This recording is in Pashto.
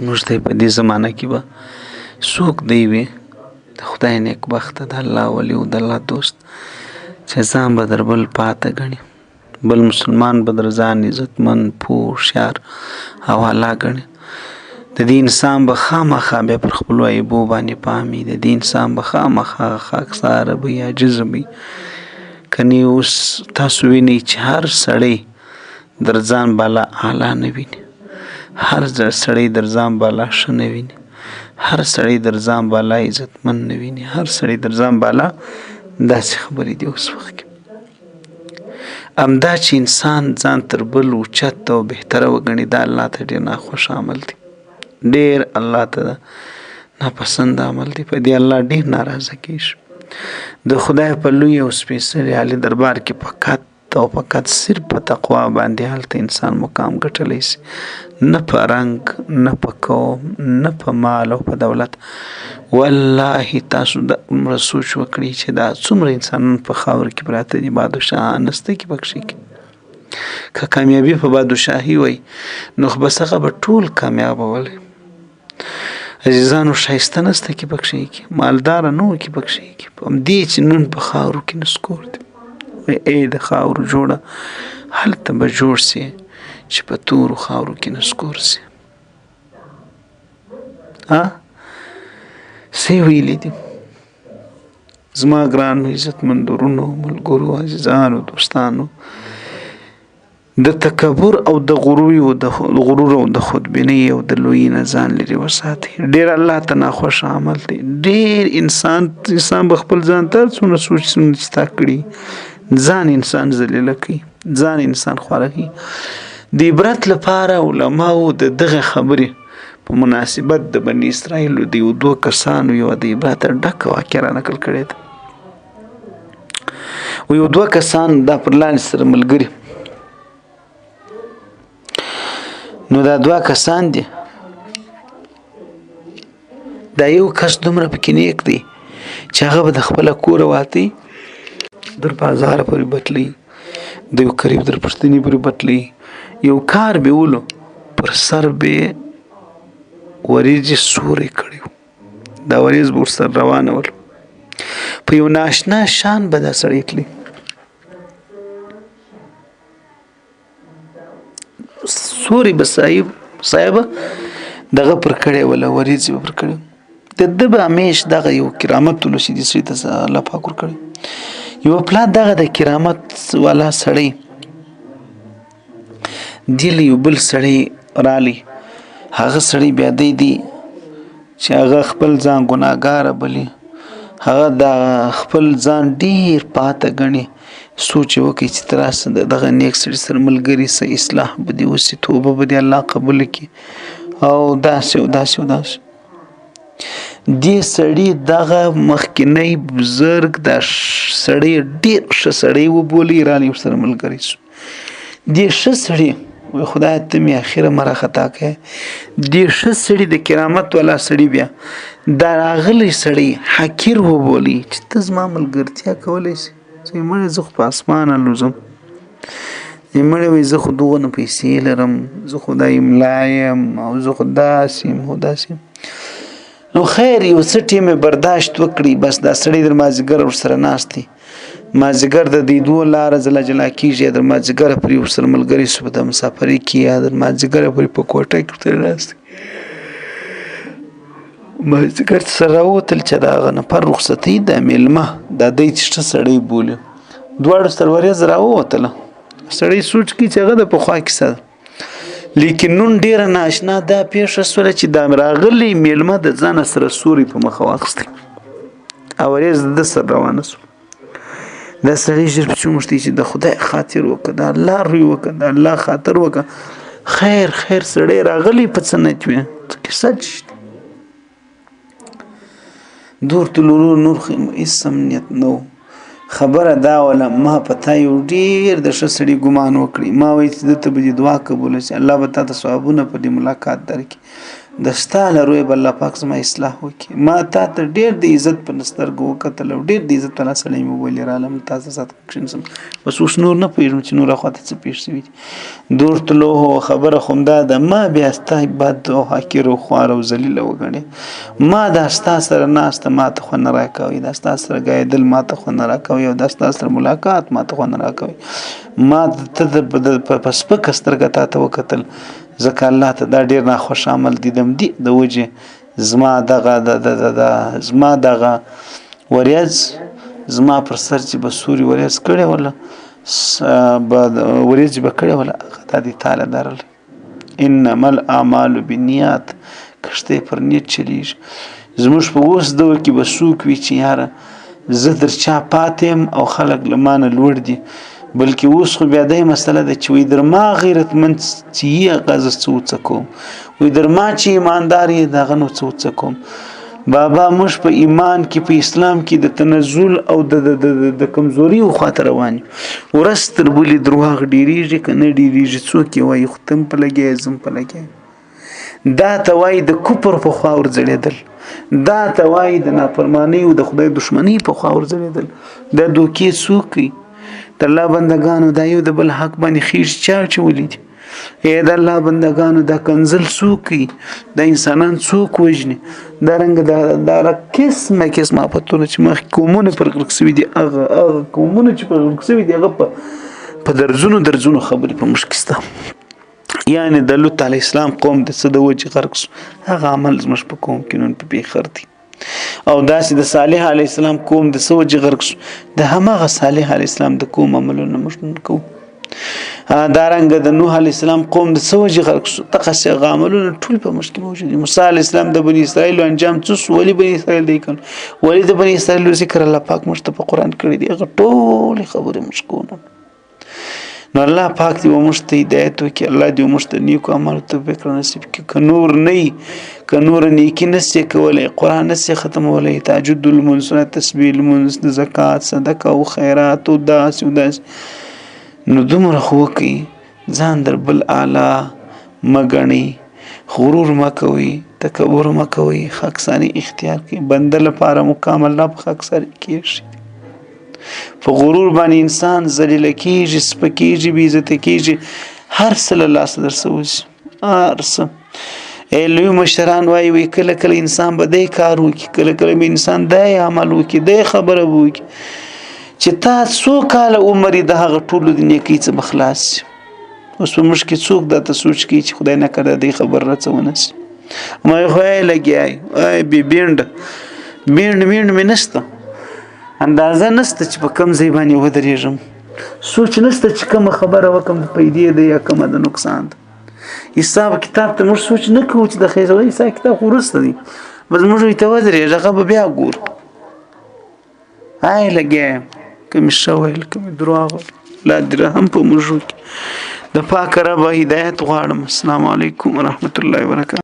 موږ ته په دې زمانه کې به څوک دی وي د خدای نیکبخته، د الله ولي او د الله دوست، چې ځان به در بل پاته ګڼي، بل مسلمان به در ځان عزتمن، پوه، هوښیار او اعلی ګڼي. د دې انسان به خامخا بیا پر خپلو عیبو باندې پام وي، د دې انسان به خامخا خاکساره به وي، عاجز به وي. کنې اوس تاسو وینئ چې هر سړی در ځان بالا اعلی نه ویني، هر سړی در ځان بالا ښه نه ویني، هر سړی در ځان بالا عزتمن نه ویني، هر سړی در ځان بالا داسې خبرې دي اوس وخت کې. همدا چې انسان ځان تر بل اوچت او بهتره وګڼي، دا الله ته ډېر ناخوښ عمل دی، ډېر الله ته ناپسند عمل دی، په دې الله ډېر ناراضه کېږي. د خدای په لوی او سپېڅلي عالي دربار کې فقط او فقط صرف په تقوا باندې هلته انسان مقام ګټلی شي، نه په رنګ، نه په قوم، نه په مال او په دولت. والله تاسو د عمره سوچ وکړئ چې دا څومره انسانان په خاور کې پراته دي، بادشاهان نشته کې پکښې کې. که کامیابي په بادشاهي وای نو خو بس هغه به ټول کامیاب ولی. عزیزانو ښایسته نشته کې پکښې کې، مالدار نه و کې پکښې کې، په همدې چې نن په خاورو کې نسکور دی. وایي ای د خاورو جوړه، هلته به جوړ سي چې په تورو خاورو کې نسکور سي. ها څه ویلي دي زما ګرانو عزتمندو وروڼو، ملګرو، عزیزانو، دوستانو، د تکبر او د غرور او د غرور او د خودبینۍ او د لویۍ نه ځان لرې وساتئ. ډېر الله ته ناخوښ عمل دی. ډېر انسان به خپل ځان ته څومره سوچ څومره چې تا کړي، ځان انسان ذلیله کوي، ځان انسان خواره کوي. د عبرت لپاره علماو د دغه خبرې په مناسبت د بني اسرائیلو د یو دوو کسانو یوه د عبرت ډکه واقعه را نقل کړې ده. و یو دوه کسان دا پر لاندې سره ملګري، نو دا دوه کسان دي، دا یو کس دومره پکې نیک دی چې هغه به د خپله کوره واتی در بازاره پورې بتلی، د یو قریب در پښتني پورې بتلی، یو کار به ولو پر سر به وریجې سورې کړې، دا وریځ به ورسره روانه ول، په یو ناشنا شان به دا سړی تلی، سوري به صاحب دغه پر کړی وله، وریځې به پر کړې. د ده به همیش دغه یو کرامت ولو چې دې سړي ته الله پاک ورکړی. یو پلا دغه د کرامت والا سړی دی له یو بل سړی رالی، هغه سړی بیا دی دی چې هغه خپل ځان ګناهګاره بولي، هغه د خپل ځان ډیر پاته ګڼي، سوچ یې وکړي چې ته راسه د دغه نیک سړي سره ملګري سه، اصلاح به دې وسي، توبه به دې الله قبول کړي او داسې او داسې او داسې. دې سړي دغه مخکنی بزرګ دا سړی ډیر ښه سړی وبولی، رالی ورسره ملګری سو. دې ښه سړي وای خدای ته مې اخره مره خطا کړې. دې ښه سړي د کرامت والا سړي بیا دا راغلی سړی حقیر وبولی چې ته زما ملګرتیا کولی سې، چې مړی زه خو په اسمان الوزم، مړی وایي زه خو دغونه پیسې لرم، زه خو دا املا یم او زه خو داسې یم او داسې یم. نو خیر یو څه ټیم یې برداشت وکړي، بس دا سړی در مازدیګر ورسره ناست دی، مازدیګر د دې دوو لاره جلا جلا کېږي، در مازدیګره پورې ورسره ملګری سو په د مسافرۍ کې، یا در مازدیګره پورې په کوټه کې ورسره ناست دی. مازدیګر سره راووتل چې د هغه نفر رخصتۍ د مېلمه دا دی چې ښه سړی بولي، دواړو سره ورځ راووتله. سړی سوچ کوي چې هغه د پخوا کیسه ده، لیکن نن ډیره ناشنا دا پیښه سوله چې دا راغلی میلمه د ځانه سره سوري په مخه واخیستی او ورېځ د ده سره روانه سوه. دا سړی ژر پسې وموښتی چې د خدای خاطر وکړه، د الله روی وکړه، د الله خاطر وکړه، خیر خیر سړی راغلی په څه نه وي، کیسه څه ده؟ دور تلورو نور هیڅ هم نیت نه و. خبره دا وله ما په تا یو ډیر د ښه سړي ګمان وکړي، ما وایي چې ده ته به دې دعا قبوله شي، الله به تا ته ثوابونه په دې ملاقات درکړي. د ستا له رویه به الله پاک زما اصلاح وکړي. ما تا ته ډېر د عزت په سترګو وکتل او ډېر د عزت والا سړی مې وبولې، رالم تا سره سات کښېنستم، بس اوس نور نه پوهېږم چې نور خواته څه پېښ شوي دي. دور تلو خبره خو همدا ده، ما بیا ستا بد او حقیر او خوار او ذلیله وګڼې. ما دا ستا سره ناسته ما ته خوند نه راکوي، دا ستا سره ګایدل ما ته خوند نه راکوي، او دا ستا سره ملاقات ما ته خوند نه راکوي. ما ته په سپکه سترګه تا ته وکتل، ځکه الله ته دا ډېر ناخوښ عمل دی. د همدې د وجې زما دغه د د د زما دغه وریځ زما پر سر چې به سوري وریځ کړې وله، به وریځ به کړې وله، هغه دا دی تاله درله. انما الاعمال بالنیات، کښتۍ پر نیت چلیږي. زموږ په اوس دور کې به څوک وي چې یاره زه در چا پاتې یم او خلک له ما نه لوړ دي، بلکې اوس خو بیا دی مسله ده چې وایي در ما غیرتمند چې یې هغه زه څه وڅه کوم، وایي در ما چې ایماندار یې د هغه نو څه وڅه کوم. بابا موږ په ایمان کې، په اسلام کې د تنزل او د د د د کمزوري خواته روان یو. ورځ تر بلې درواغ ډېرېږي که نه ډېرېږي، څوک یې وایي؟ خو ته هم په لګیا یې، زه هم په لګیا یم. دا ته وایي د کفر په خوا ورځړېدل، دا ته وایي د نافرمانۍ او د خدای دښمنۍ په خوا ورځړېدل. دا دوکې څوک کوي؟ د الله بندګانو دا یو د بل حق باندې خېښ چا اچولي دي؟ ای د الله بندګانو دا کنزل څوک کوي؟ دا انسانان څوک وژني؟ دا رنګ دا قسمه قسمه آفتونه چې مخکې قومونه پر غرق سوي دي، هغه هغه قومونه چې پر غرق سوي دي، هغه په درځونو درځونو خبرې په موږ کې شته. یعنی د لوط علیه السلام قوم د څه د وجې غرق سو، هغه عمل زموږ په قوم کې نن په پیښر دی. او داسې د صالح علیه السلام قوم د څه وجې غرق سو، د هماغه صالح علیه السلام د قوم عملونه موږ نن کوو. دارنګه د نوح علیه السلام قوم د څه وجې غرق سو، دغسې هغه عملونه ټول په موږ کې موجود دي. موسی علیه السلام د بني اسرائیلو انجام څه سو، ولې بني اسرائیل دی کنه، ولې د بني اسرائیلو ذکر الله پاک موږ ته په قرآن کړی دی، هغه ټولې خبرې موږ کوو. نو الله پاک دې موږ ته هدایت وکړي، الله دې موږ ته نیکو عملو توفیق را نصیب کړي. که نور نه که نور نیکي نه سي کولی، قرآن نه سي ختمولی، تهجد لمونځونه، تسبیح لمونځ، د زکات صدقه او خیرات او داسې او داسې، نو دومره خو وکړئ، ځان در بل اعلی مه ګڼئ، غرور مه کوئ، تکبر مه کوئ، خاکساري اختیار کړئ. بنده لپاره مقام الله په خاکساري کېږي. په غرور باندې انسان ذلیل کېږي، سپکېږي، بې عزته کېږي، هر څه له لاسه درڅه وځي، هر څه. ای لوی مشران وایي، وایي کله کله انسان به دی کار وکړي، کله کله به انسان دی عمل وکړي، دی خبره به وکړي چې تا څو کاله عمر یې د هغه ټولو د نیکۍ څخه به خلاص شي. اوس په موږ کې څوک دا ته سوچ کوي چې خدای نه کړه دی خبر راڅه ونه شي؟ ما یې خو یې لګیا ای بې بینډ بینډ مینډ مې نشته، اندازه نشته چې په کوم ځای باندې ودرېږم، سوچ نشته چې کومه خبره وکړم د پیدې ده یا کومه د نقصان ده. حساب کتاب ته موږ سوچ نه کوو چې د خیر حساب کتاب خو وروسته دی، بس موږ ورته ودرېږه، هغه به بیا ګورو. آی لګیا یم، که مې ښه ویل که مې درواغ ویل، لا دې رحم په موږ وکړي. د پاک ربه هدایت غواړم. السلام علیکم ورحمت الله وبرکاته.